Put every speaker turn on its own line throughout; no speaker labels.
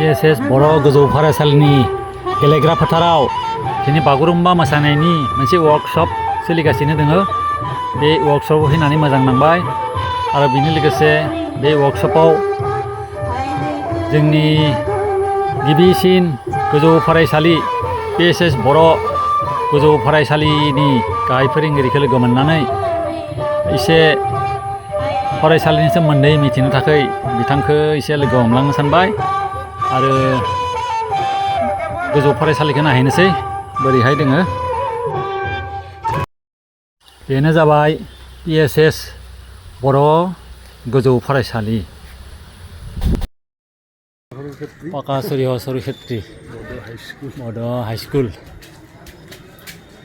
PSS बर' गोजौ फरायसालिनि गेलेग्रा फोथाराव दिनै बागुरुम्बा मोसानायनि मोनसे वर्कशप सोलिगासिनो दङ। बे वर्कशपआव फैनानै मोजां नांबाय आरो बेनि लोगोसे बे वर्कशपआव जोंनि गिबिसिन गोजौ फरायसालि PSS बर' गोजौ फरायसालिनि गाहाय फोरोंगिरिखौ लोगो मोननानै एसे फरायसालिनि सोमोन्दै मिथिनो थाखाय बिथांखौ एसे लोगो हमलांनो सानबाय आरो गोजौ फरायसालिखौ नायहैनोसै बोरैहाय दोङो। बेनो जाबाय PSS बर' गोजौ फरायसालि पाकासुरि सरुक्षेत्री बड' हाइस्कुल।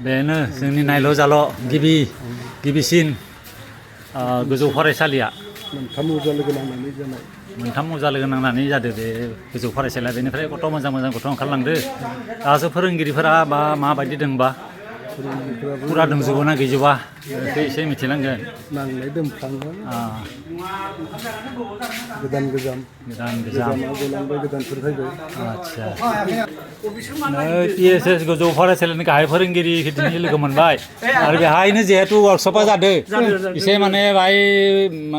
बेनो जोंनि नायल' जाल' गिबिसिन गोजौ फरायसालिया मोनथाम अजा लोगो नांनानै जादों बे गोजौ फरायसालिया। बेनिफ्राय गथ' मोजां गथ' ओंखारलांदो। दासो फोरोंगिरिफोरा बा माबायदि दंबा फुरा दंजोबो ना गैजोबा बेखौ एसे मिथिनांगोन।
नांनाय दोनफ्लाङो गोदान गोदानफोर फैबाय।
आदसा PSS गोजौ फरायसालिनि गाहाय फोरोंगिरिखौ दिनै लोगो मोनबाय आरो बेहायनो जिहेतु वर्कशपा जादों एसे माने बाहाय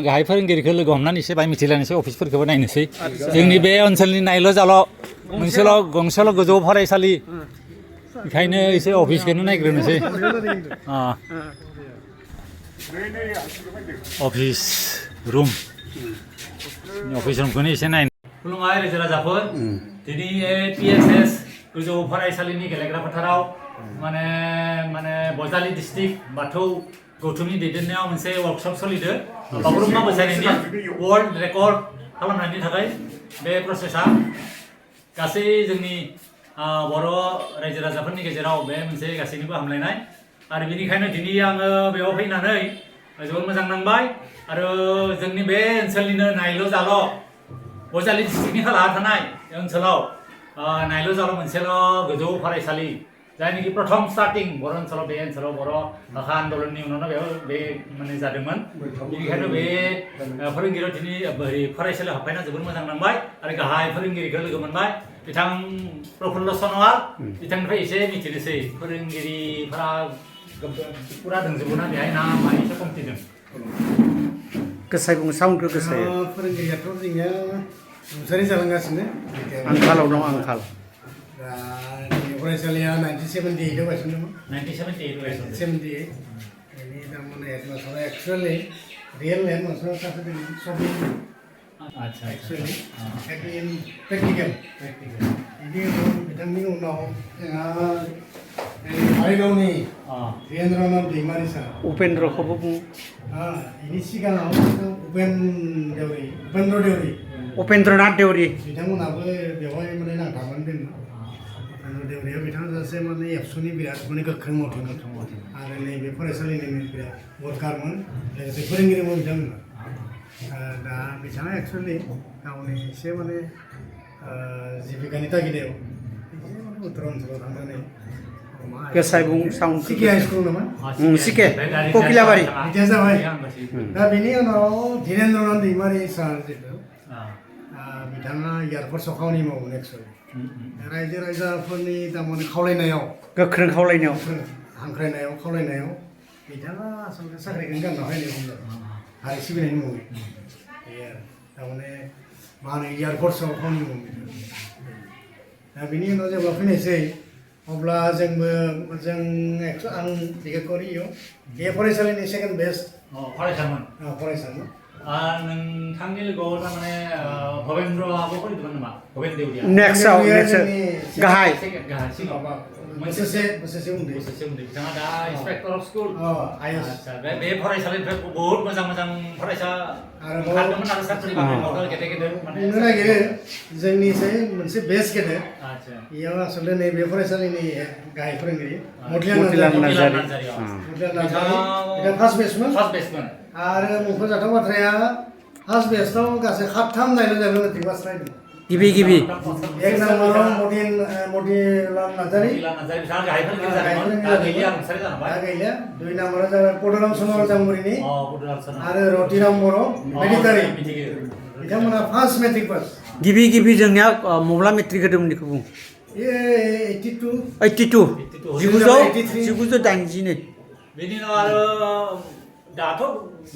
गाहाय फोरोंगिरिखौ लोगो हमनानै एसे बाहाय मिथिलायनोसै अफिसफोरखौबो नायनोसै। जोंनि बे ओनसोलनि नायल' जाल' गंसेल' गोजौ फरायसालि बेखायनो एसे अफिसखौनो नायग्रोनोसै। अफिस रुमखौनो एसे नायनो। खुलुमबाय रायजो राजाफोर। दिनै PSS गोजौ फरायसालिनि गेलेग्रा फोथाराव माने बजालि डिस्ट्रिक्ट बाथौ गौथुमनि दैदेननायाव मोनसे वर्कशप सोलिदों बागुरुम्बा मोसानायनि वर्ल्ड रेकर्ड खालामनायनि थाखाय। बे प्रसेसा गासै जोंनि बर' रायजो राजाफोरनि गेजेराव बे मोनसे गासैनिबो हामलायनाय आरो बेनिखायनो दिनै आङो बेयाव फैनानै जोबोद मोजां नांबाय आरो जोंनि बे ओनसोलनिनो नायल' जाल' बजालि डिस्ट्रिक्टनि खोलाहा थानाय ओनसोलाव नायल' जाल' मोनसेल' गोजौ फरायसालि जायनिखि प्रथम स्टार्टिं बर' ओनसोलाव बे ओनसोलाव बर' भाषा आन्दलननि उनावनो बेयाव बे माने जादोंमोन। बेनिखायनो बे फोरोंगिरियाव दिनै फरायसालियाव हाबफैना जोबोद मोजां नांबाय आरो गाहाय फोरोंगिरिखौ लोगो मोनबाय बिथां प्रफुल्ल सनवाल। बिथांनिफ्राय एसे मिथिनोसै फोरोंगिरिफोरा फुरा दंजोबो ना बेहाय ना मानिसो खमथि दं।
गोसाय बुङो साउन्डखौ गोसाय।
फोरोंगिरियाथ' जोंनिया रुंसारि जालांगासिनो
आंखालाव दं आंखाल।
दा फरायसालिया 1978 आव गायसनदोंमोन। 1978 बेनि थारमाने हेडमास्टारा एक्सुवेलि रियेल हेडमास्टारा सासे दंमोन सबिन।
आदसा
एक्सुवेलि प्रेक्टिकेल बिनि उनाव बिथांनि उनाव जोंहा कारिगावनि वीरेन्द्रनाथ दैमारि सार
उपेन्द्रखौबो बुङो।
बेनि सिगाङाव
उपेन्द्रनाथ देउरि
बिथांमोनाबो बेवहाय माने नांथाबनानै दंमोन। उपेन्द्र देउरिया बिथाङा सासे माने एबसुनि बिराद माने गोख्रों मथन आरो नैबे फरायसालिनिनो बिराद वर्कारमोन लोगोसे फोरोंगिरिमोन बिथांमोना। दा बिथाङा एक्सुवेलि गावनि एसे माने जिबिकानि तागिदायाव एसे माने उत्तर ओनसोलाव थांनानै
गोसाय बुं साउन्ड
सिके हाइ स्कुल नामा
सिके ककिलाबारि
बिदिया जाबाय। दा बेनि उनाव धीरेन्द्रनाथ दैमारि सार जिथु बिथाङा एयारफर्सआव खामानि मावोमोन एक्सुवेलि। रायजो राजाफोरनि थारमाने खावलायनायाव
गोख्रों खावलायनायाव
हांख्रायनायाव खावलायनायाव बिथाङा आसलथे साख्रिखौनो गारना फैनाय बुंदों हारि सिबिनायनि मुङै। बे आरो थारमाने मा होनो एयारफर्सआव खामानि मावोमोन। दा बेनि उनाव जेब्ला फैनायसै अब्ला जोंबो आं बिखेखरि बे फरायसालिनि सेकेन्ड बेस्ट फरायसामोन।
नोंथांनि लोगोआव थारमाने भबेन्द्रआबो फरायदोंमोन नामा? भबेन देउरिया
नेक्स्टआव गाहाय
बोसोरसे उन्दै
बिथाङा दा इन्सपेक्टर अफ स्कुल। बे फरायसालिनिफ्राय बहुत मोजां फरायसा ओंखारदोंमोन आरो साख्रि मावदों गेदेर
बुंनो नागिरो जोंनिसै मोनसे बेस्ट गेदेर बेयाव आसलथे नैबे फरायसालिनि गाहाय फोरोंगिरि मतिलाल नार्जारि फार्स्ट बेस्टमोन। आरो मख'जाथाव बाथ्राया फार्स्ट बेस्टआव गासै 7 नायल' जानो मेट्रिक पास जादों।
गिबि
एक नाम्बाराव मतिलाल नार्जारि गैलिया। 2 नाम्बाराव जाबाय पदुराम सनवाल जामुरिनि आरो रतिराम बर' मेडिकारि बिथांमोना फार्स्ट मेट्रिक पास।
गिबि जोंनिया मब्ला मेट्रिक होदोंमोन बेखौ बुं
ये 82
82
83
1982
बेनि उनाव आरो दाथ'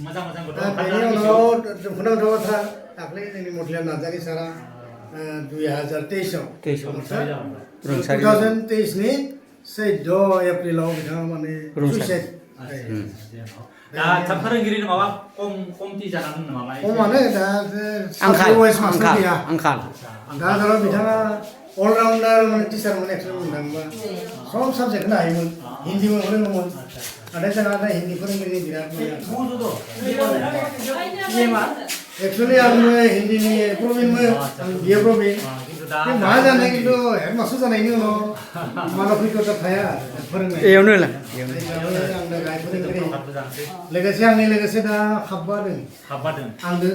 मोजां गथ'
दा बेनि उनाव जोंखौनो था दाख्लै जोंनि मथलिया नार्जारि सारा 2023 आव 2023 नि 14 एप्रिलाव बिथाङा माने सुइसाइड
दा थाब फोरोंगिरिनि माबा खमथि जानानै दं नामा
खमानो दा
आंखाल
दा धर बिथाङा अलराउन्डार माने टिचार माने एक्सुवेलि मोनदांबा सब साबजेक्टखौनो हायोमोन हिन्दीबो फोरोङोमोन नाथाय जोंहा दा हिन्दी फोरोंगिरि बिराद एक्चुअली आङो हिन्दीनि प्रबिनमोन बिए प्रबिन मा जानाय खिन्थु हेडमास्टार जानायनि उनाव मानसिकता थाया फोरोंनाय
एयावनो
आंनो गाय फोरोंगिरि लोगोसे दा हाबबादों आंनो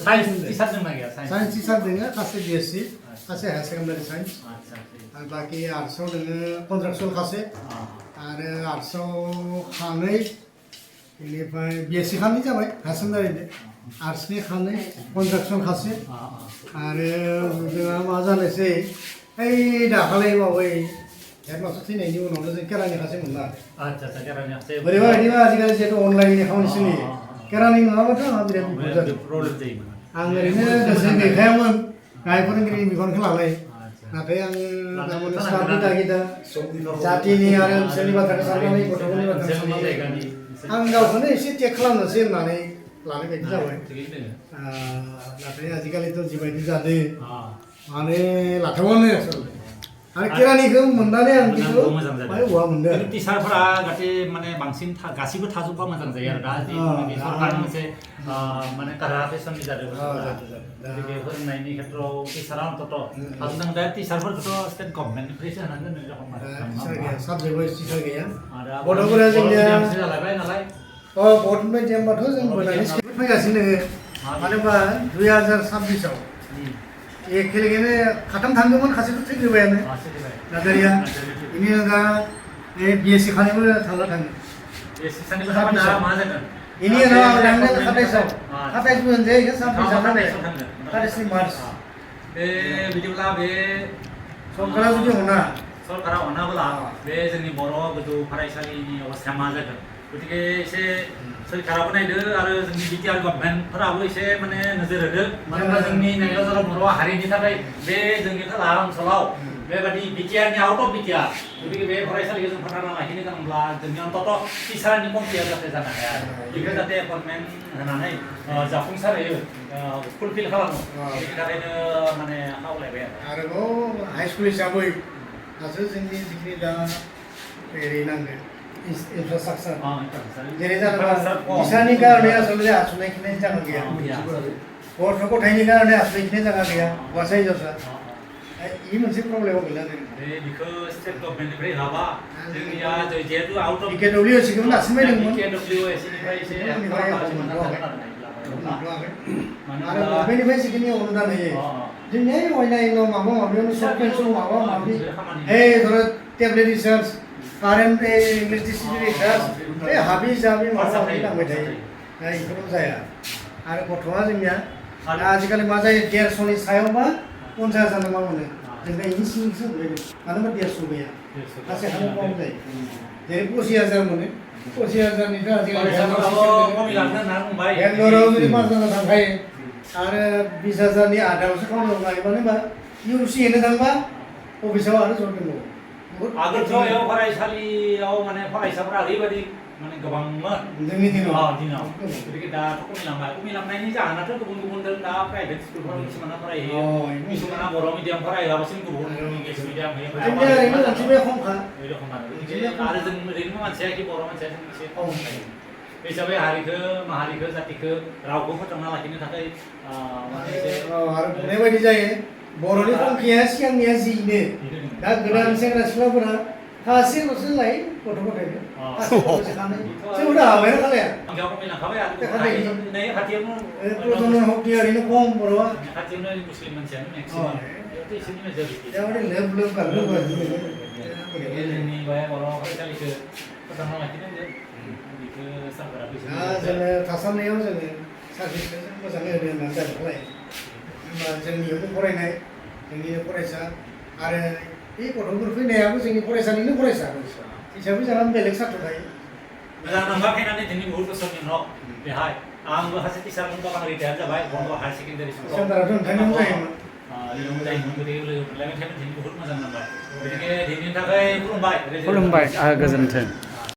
साइन्स टिचार दंना गैया
साइन्स टिचार दोङो सासे बिएससि सासे हायार सेकेन्डारि साइन्स आरो बाखि आर्ट्सआव दोङो कन्ट्राक्चुअल सासे आरो आर्ट्सआव खानै बेनिफ्राय बिएससि खानै जाबाय हायार सेकेन्डारिनि आर्ट्सनि खानै कन्ट्राक्चुअल खासे आरो जोंहा मा जानोसै ओइ दाखालै माबै हेडमास्टार थैनायनि उनावनो जों केरानि खासे मोनला बोरैबा बायदिबा आजिखालि जिहेतु अनलाइननि खामानि सोलियो केरानि नङाबाथ' आंहा बिराद प्रब्लेम जायोमोन आं ओरैनो गोसो गैखायामोन गाहाय फोरोंगिरिनि बिबानखौ लालाय नाथाय आङो गाबोन स्टाफनि थागिदा जातिनि आरो ओनसोलनि बाथ्राखौ साननानै गथ'फोरनि बाथ्राखौ साननानै आं गावखौनो एसे चेक खालामनोसै होननानै लानाय बायदि जाबाय नाथाय आजिखालिथ' जिबायदि जादों माने लाथावानो आरो केरानिखौ मोननानै आं खिन्थु माने औवा मोनदों
टिचारफोरा गासै माने बांसिन गासिबो थाजोबबा मोजां जायो आरो दा सरकारनि मोनसे माने कारा फेसननि जादों फोरोंनायनि खेत्रआव टिचारा अन्तत थाजोबनांगौ दा टिचारफोरखौथ' स्टेट गभर्नमेन्टनिफ्रायसो होनांगोन
साबजेक्ट वाइज टिचार गैया
आरो
गथ'फोरा जोंनिया
जालायबाय नालाय
बर्ड मिडियामबाथ' जों बोनानै फैगासिनो दोङो मानो होनबा 2026 आव एखेलेगेनो खाथाम थांदोंमोन खासेथ' थैग्रोबायानो नार्जारिया बेनि उनाव दा बिएससि खानैबो थांला थाङो बेनि उनाव आं थांदों 27 मोनसे 27 मार्च
बिदिब्ला बे
सरकारा जुदि
सरकारा अनाब्ला बे जोंनि बर' गोजौ फरायसालिनि अबस्थाया मा जागोन गतिके एसे सरकाराबो नायदो आरो जोंनि बिटिआर गभर्नमेन्टफोराबो एसे माने नोजोर होदो मानो होनबा जोंनि नायगाव बर' हारिनि थाखाय बे जोंनि खोला ओनसोलाव बेबायदि बिटिआरनि आउट अफ बिटिआर गतिके बे फरायसालिखौ जों फोथांना लाखिनो गोनांब्ला जोंनि अन्तत टिचारनि खमथिया जाहाथे जानो हाया बेखौ जाहाथे एपइन्टमेन्ट होनानै जाफुंसारहोयो फुलफिल खालामो बेनि थाखायनो माने खावलायबाय
आरोबाव हाइ स्कुल हिसाबै दासो जोंनि जिखिनि दा ओरै नांगौ infrastructure जेरै जानोबा बिसानि कारणे आसलते आसुनाय खिनाय जागा गैया गथ' गथायनि कारणे आसुनाय खिनाय जागा गैया हौवासा हिनजावसा इ मोनसे प्रब्लेमाव गैला जों
बेखौ स्टेट गभर्नमेन्टनिफ्राय लाबा जोंनिया जिहेतु आउट अफ
केडब्लिउएससिखौबो दासिमबायदोंमोन
केडब्लिउएससिनिफ्राय एसे
आरो गभर्नमेन्टनिफ्राय जिखिनि अनुदान होयो जोंनिया अयनाय माबा माबियावनो सब पेन्सन माबा माबि ओइ धर tablet research current English district research हाबि जाबि माबा माबि नांबाय थायो दा बेफोराव जाया आरो गथ'आ जोंनिया आजिखालि मा जायो 150नि सायावबा 50,000 मा मोनो जों दा इनि सिंसो मोनो मानो होनबा 150 गैया गासै हानाय खम जायो जेरै 25,000 मोनो 25,000नि दा आजिखालि बेंगलराव जुदि 5,000 थांखायो आरो 20,000नि आधायावसो खामानि मावनो हायो मानो होनबा इउसि होनो थांबा अफिसाव आरो जर दंबावो
आगोलथ' बेयाव फरायसालियाव माने फरायसाफोरा ओरैबायदि माने गोबांमोन
जोंनि दिनाव
गतिके दाथ' खमिलांनायनि जाहोनाथ' गुबुन गुबुन दं दा प्राइभेट स्कुलफोराव किसुमाना फरायहैयो किसुमाना बर' मिडियाम फरायहोआबासिनो गुबुन इंलिस मिडियाम होयो
ओरैनो अनजिमाया खमखा
आरो जों ओरैनो मानसिया कि बर' मानसिया जों एसे खम थायो बे हिसाबै हारिखौ माहारिखौ जातिखौ रावखौ फोथांना लाखिनो थाखाय माने एसे
आरो बुंनाय बायदि जायो बर'नि संख्याया सिगांनिया 10 दा गोदान सेंग्रा सिख्लाफोरा खासेल'सो लायो गथ' गथायनो खासेल'सो खानाय जोंबो हाबायानो खालाया प्रजनन हक्ति ओरैनो खम बर'आ
खाथियावनो मुस्लिम मानसियानो मेक्सिमाम
थारमाने लोब लोब गारलोब
जोंनि बर' फरायसालिखौ फोथांना लाखिनांगोन बेखौ सरकारा
जोङो थासान्दियाव जोङो सार्भिसखौ मोजाङै होनो होननानै जानो खालायो जोंनियावबो फरायनाय जोंनिनो फरायसा आरो बे गथ'फोर फैनायाबो जोंनि फरायसानिनो फरायसा हिसाबै जोंहा बेलेग साथ्र थायो
मोजां नांबाय फैनानै दिनै बहुत बोसोरनि उनाव बेहाय आंबो सासे टिचार दं आं रिटायार जाबाय बन्द हायार सेकेन्डारि स्कुलाव
सेन्टाराथ' नोंथांनियावनो जायोमोन
लोगो जायोमोन गतिके लोगो मोनलायबाय थायोमोन दिनै बहुत मोजां नांबाय गतिके दिनैनि थाखाय खुलुमबाय
खुलुमबाय गोजोन्थों